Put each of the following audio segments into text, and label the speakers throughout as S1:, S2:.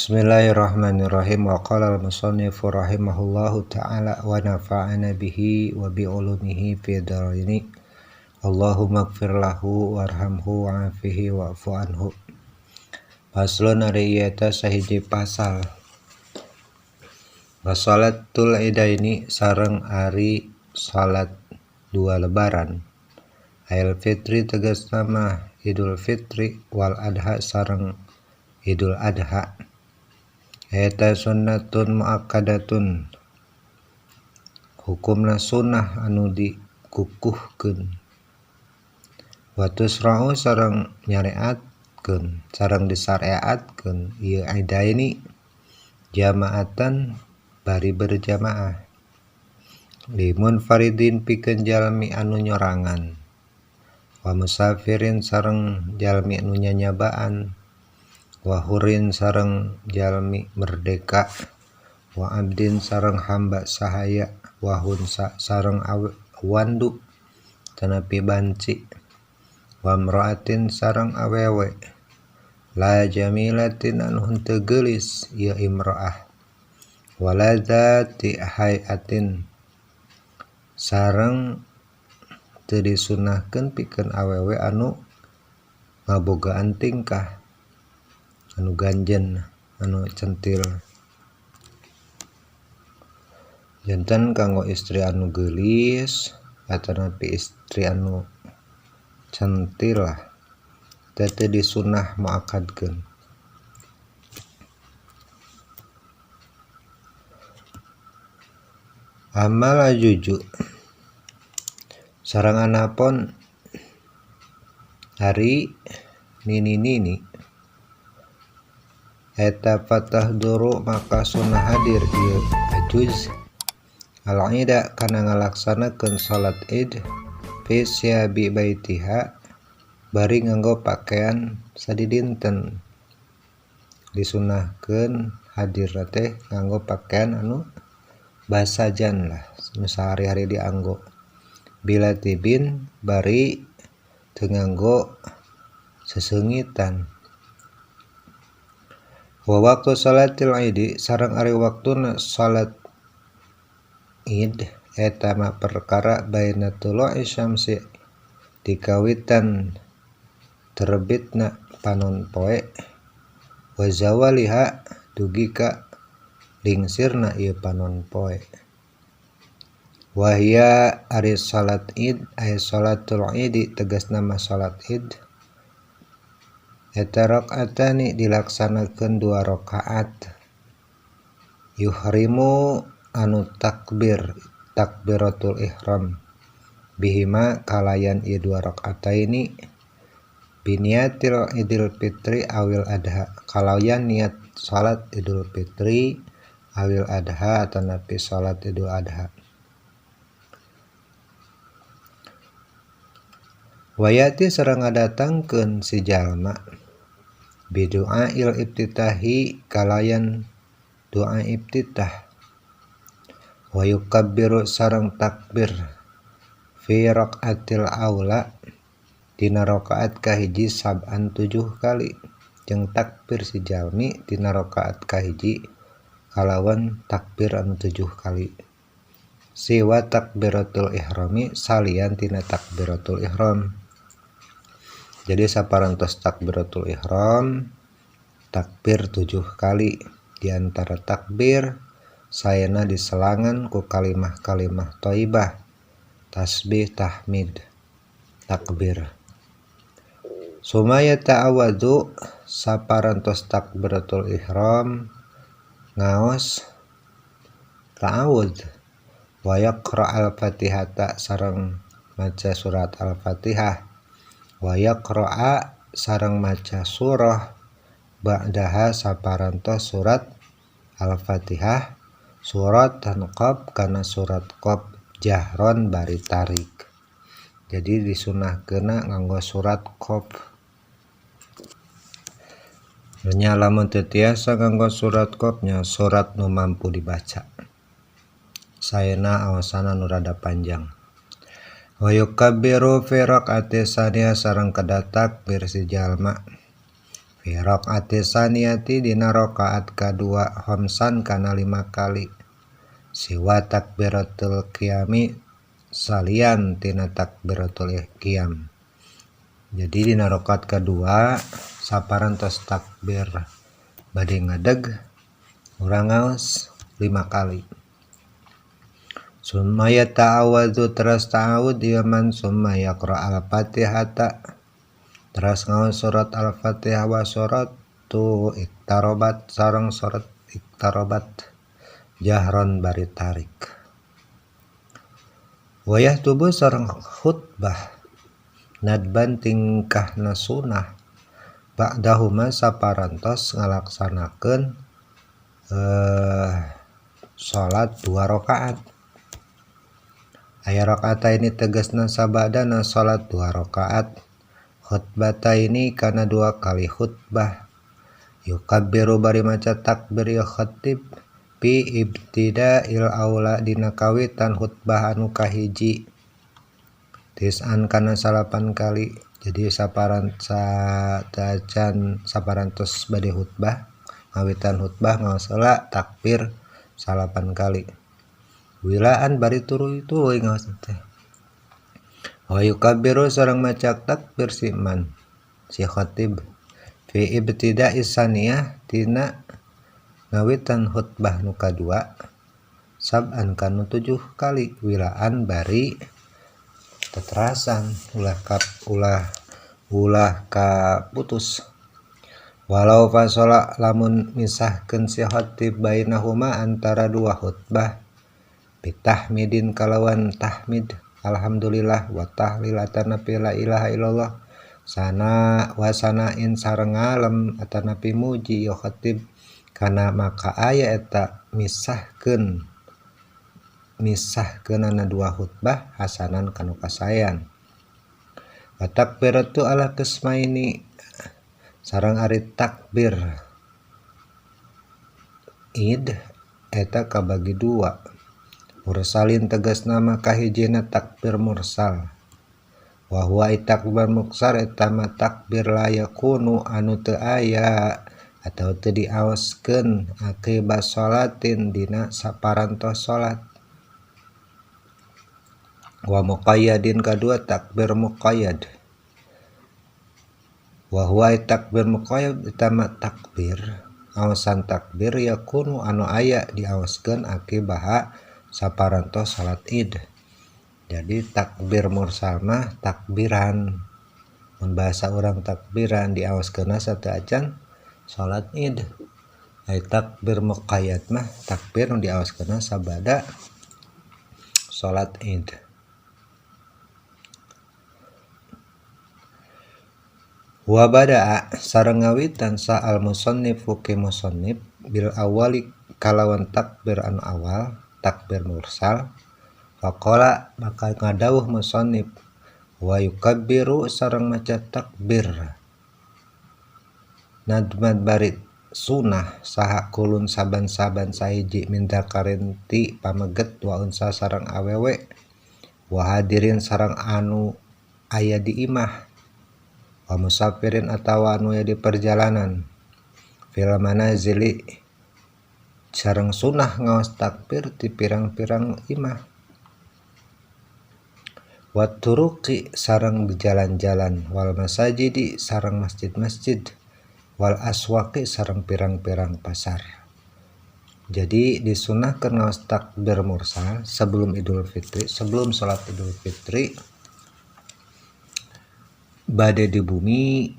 S1: Bismillahirrahmanirrahim. Wa qala al-musannifu rahimahullahu ta'ala wa nafa'ana bihi wa bi ulumihi fi dharaini. Allahumma ighfir lahu warhamhu wa'afihi wa'fu anhu. Faslun ari ieu eta sahiji pasal. Wa salatul idaini sareng ari salat dua lebaran. Ail fitri tegasna mah Idul Fitri wal Adha sareng Idul Adha. Eta sunnatun muakkadatun, hukumna sunnah anu dikukuhkeun. Wa tusra'u sareng nyareatkeun sareng disareatkeun ieu idaini jamaatan bari berjamaah. Limun faridin pikeun jalmi anu nyorangan, wa musafirin sareng jalmi anu nyanyabaan, wa hurin sareng jalmi merdeka, wa abdin sareng hamba sahaya, wa hunsa sareng wandu tanapi banci, wa imra'atin sareng awewe la jamilatin anu henteu geulis ieu imra'ah, wala dzati hayatin sareng teu disunahkeun pikeun awewe anu ngabogaan tingkah anu ganjen anu centil. Janten kanggo istri anu geulis atanapi istri anu centil lah teh teu disunah muakadkeun. Amal ajuju sareng anapon ari nini-nini eta fatah duru maka sunnah hadir ieu ajuz al-ida kana ngalaksanakeun salat id fi siabi baitiha bari nganggo pakaian sadidinten. Disunahkeun hadir teh nganggo pakaian anu basajan lah nu sehari-hari dianggo, bila tibin bari teu nganggo seseungitan. Wa waktu salatil idi sareng ari waktuna salat id eta mah perkara baina tulu'i syamsi dikawitan terbitna panon poe wa zawaliha dugi ka lingsirna ieu panon poe. Wahia ari salat id ay salatul idi tegasna mah salat id eta rakaatani dilaksanakeun 2 rakaat. Yuhrimu anu takbir takbiratul ihram bihima kalayan ieu 2 rakaataini biniatil idul fitri awil adha kalayan niat salat idul fitri awil adha atanapi salat idul adha. Wayati sareng ngadatangkeun si jalma bidu'ail iftitahi kalayan doa iftitah wa yukabbiru sareng takbir fi raqatil aula dina rakaat kahiji sab'an 7 kali jeung takbir si jalmi dina rakaat kahiji kalawan takbir anu 7 kali siwa takbiratul ihrami salian tina takbiratul ihram. Jadi saparantos takbiratul ihram takbir 7 kali, di antara takbir sayana diselangan ku kalimah-kalimah thayyibah, tasbih, tahmid, takbir. Sumaya ta'awadu saparantos takbiratul ihram ngaos ta'awud wa yaqra al-fatihata sareng maca surat al-fatihah wa yaqra'a sareng maca surah ba'daha saparantos surat al-fatihah surat tanqab kana surat qaf jahron bari tarik. Jadi disunahkeuna nganggo surat qaf. Nya lamun teu tiasa nganggo surat qaf nya surat nu mampu dibaca. Saena awasana nu rada panjang. Wa yukabbiru fi raq'ati saniyah sareng kada takbir si jalma. Fi rakaati saniyati dina rakaat kadua khamsan kana 5 kali. Siwa takbiratul qiyami salian tina takbiratul qiyam. Jadi dina rakaat kadua saparantos takbir bade ngadeg urang ngaos 5 kali. Summa yata'awadzu teras ta'awud ieu man summa yaqra al-Fatihata teras ngaos surat Al-Fatihah wa surat tu iktarobat sareng surat iktarobat jahron bari tarik. Wayah tubuh sareng khutbah nadban tingkahna sunah ba'dahuma saparantos ngalaksanakeun salat 2 rakaat. Aya rakaat ini tegasna sabadana salat 2 rakaat. Khutbata ini kana 2 kali khutbah. Yukabbiru bari maca takbir ya khatib fi ibtida'il aula dina kawitan khutbah anu kahiji. Tis'an kana 9 kali. Jadi saparan satacan saparantos bade khutbah, ngawitan khutbah ngaos heula takbir 9 kali. Wilaan bari tuluy-tuluy ngaos teh. Wa yukabbiru sareng maca takbir si man si khatib fi ibtida'i saniyah tina ngawitan khutbah nu kadua sab'an kanu 7 kali wilaan bari teterasan ulah kap ulah ulah kaputus. Walau fasola lamun misahkeun si khatib bainahuma antara dua khutbah bitahmidin kalawan tahmid alhamdulillah wa tahlil atanapi la ilaha illallah sana wasanain sareng ngalem atanapi muji ya khatib kana maka aya eta misahkeun misahkeunana dua khutbah hasanan kanu kasayan. Wa takbiratu ala qismaini sareng ari takbir id eta kabagi dua. Mursalin tegasna mah kahijina takbir mursal. Wa huwa takbir mursal eta mah takbir la yakunu anu teu aya atau teu diaoskeun akibat salatin dina saparantos salat. Wa muqayyadin kadua takbir muqayyad. Wa huwa takbir muqayyad eta mah takbir aosan takbir yakunu anu aya diaoskeun akibaha saparantos salat Id. Jadi takbir mursal mah takbiran. Mun bahasa urang takbiran diaoskeunna sateuacan salat Id. Ai takbir muqayyad mah takbir nu diaoskeunna sabada salat Id. Wa bada'a sareng ngawitan sa al musannifu ki musannif bil awali kalawan takbir anu awal takbir mursal. Faqala maka ngadawuh musannif wa yukabbiru sareng maca takbir nadman bari sunah saha kulun saban-saban sahiji minta karenti pameget wa unsa sareng awewe wa hadirin sareng anu aya di imah wa musafirin atawa anu aya di perjalanan fil manazili sareng sunah ngaos takbir di pirang-pirang imah wa turuqi sareng di jalan-jalan wal masajidi sareng masjid-masjid wal aswaqi sareng pirang-pirang pasar. Jadi disunahkeun ngaos takbir mursal sebelum Idul Fitri, sebelum salat Idul Fitri bade di bumi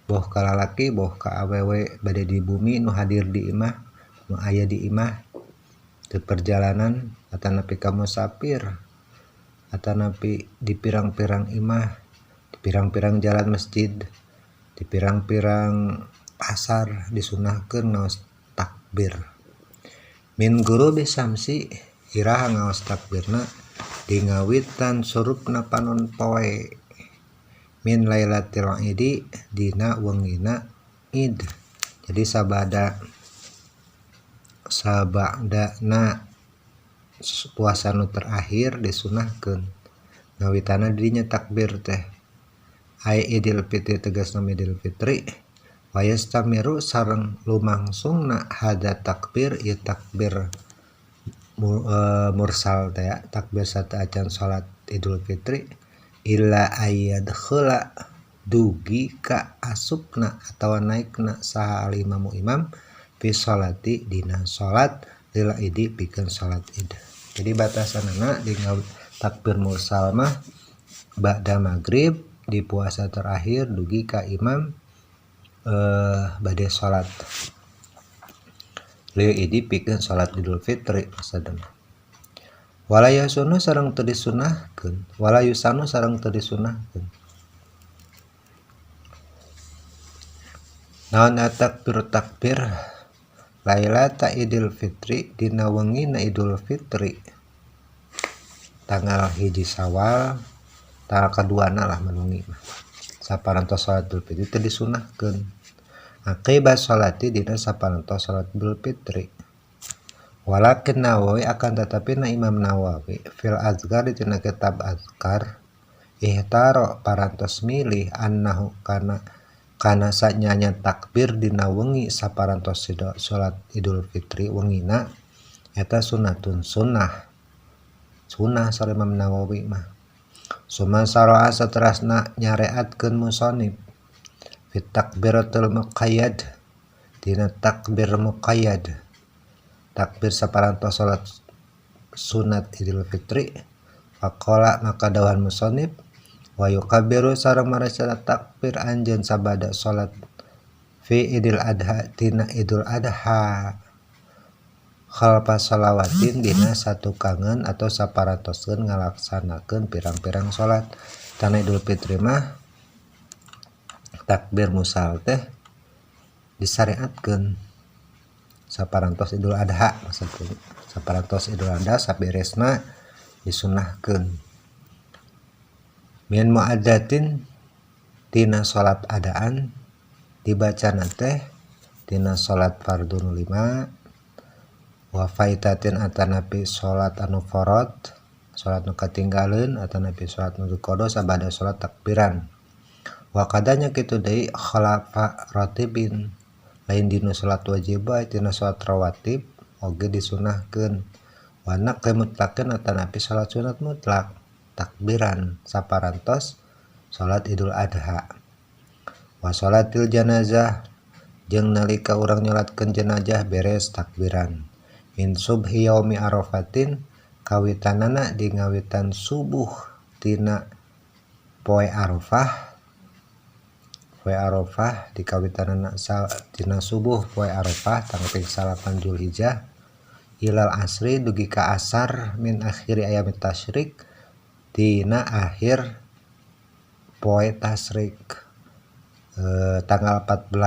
S1: boh ka lalaki boh ka awewe bade di bumi nu hadir di imah nu aya di imah di perjalanan atanapi ka musafir atanapi di pirang-pirang imah di pirang-pirang jalan masjid di pirang-pirang pasar disunahkeun ngaos takbir. Min gurubi samsi iraha ngaos takbirna di ngawitan surupna panon poe min lailatil idi dina wengina id. Jadi sabada sabadana puasa nu terakhir disunahkeun ngawitana dirinya takbir teh. Ai Idul Fitri tegasna Idul Fitri Wa yastamiru sareng lumangsungna hada takbir ieu takbir mursal teh takbir sateuacan salat Idul Fitri illa ayyadkhula dugi ka asupna atawa naikna saha al imamu imam fi sholati dina salat lil idi pikeun salat Id. Jadi batasanana di takbir mursal mah ba'da maghrib di puasa terakhir dugi ka imam bade salat lil idi pikeun salat Idul Fitri maksudna. Wala yasunu sareng teu disunahkeun, wala yusanu sareng teu disunahkeun. Naon takbir takbir Lailata Idul Fitri dina wengina Idul Fitri tanggal 1 Syawal tanggal kaduana lah menungi mah saparantos salat Idul Fitri teu disunahkeun akibat salati dina saparantos salat Idul Fitri. Walakin Nawawi akan tetapi na Imam Nawawi fil Azkar dina kitab Azkar ihtaro parantos milih annahu kana kana sanyanya takbir dina wengi saparantos salat Idul Fitri wengina eta sunnatun sunnah sunnah saur Imam Nawawi mah. Suma saroa saterasna nyareatkeun musonib fit takbiratul muqayyad dina takbir muqayyad takbir saparantos salat sunat Idul Fitri. Faqala maka dawuhan musonib wa yukabbiru sareng marasana takbir anjeun sabada salat fi Idul Adha tina Idul Adha khalfa shalawatin dina satukangeun atau saparantoskeun ngalaksanakeun pirang-pirang salat. Tana Idul Fitri mah takbir musal teh disyariatkeun saparantos Idul Adha maksudna saparantos Idul Adha saberesna disunahkeun min muaddatin tina salat adaan dibacana teh tina salat fardhu nu 5 wa faitatin atanapi salat anu farad salat nu katinggaleun atanapi salat nu qada sabada salat takbiran wa kadanya kitu deui khalafa ratibin lain dina salat wajib bae tina salat rawatib oge disunahkeun wa naqli mutlaqin atanapi salat sunat mutlak takbiran saparantos salat Idul Adha. Wa salatil janazah jeung nalika urang nyolatkeun jenazah beres takbiran min subhi yaumi arafatin kawitanana di ngawitan subuh tina poe Arafah poe Arafah di kawitanana tina subuh poe Arafah tanggal 8 Zulhijjah ilal asri dugi ka asar min akhiri ayamit tasyrik tina akhir poe tasyrik tanggal 14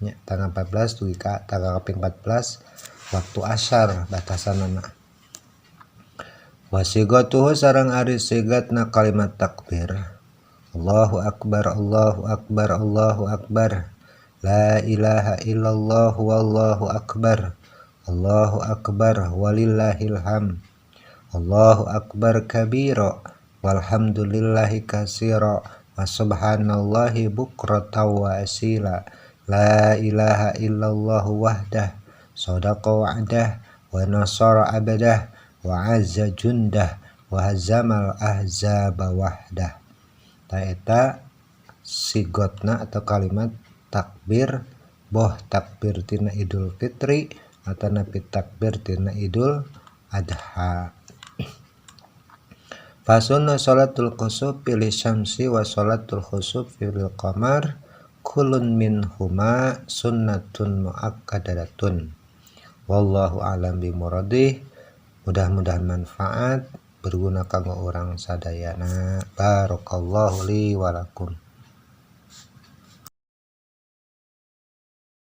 S1: nya tanggal 14 dugi ka tanggal kaping 14 waktu asar batasanana. Wasigatuhu sareng ari sigatna kalimat takbir Allahu akbar Allahu akbar Allahu akbar la ilaha illallah wallahu akbar Allahu akbar walillahil hamd Allahu akbar kabira walhamdulillahi katsira wa subhanallahi bukratan wa asila la ilaha illallah wahdah sadaqa wa'dah wa nasara abdah wa azza jundah wa hazamal ahzaba wahdah. Ta eta sigotna atau kalimat takbir boh takbir tina Idul Fitri atanapi takbir tina Idul Adha. Fasunna salatul khusuf fil syamsi wa salatul khusuf fil qamar kullun minhuma sunnatun muakkadatun. Wallahu a'lam bimuradih. Mudah-mudahan manfaat berguna kanggo urang sadayana. Barakallahu li wa lakum.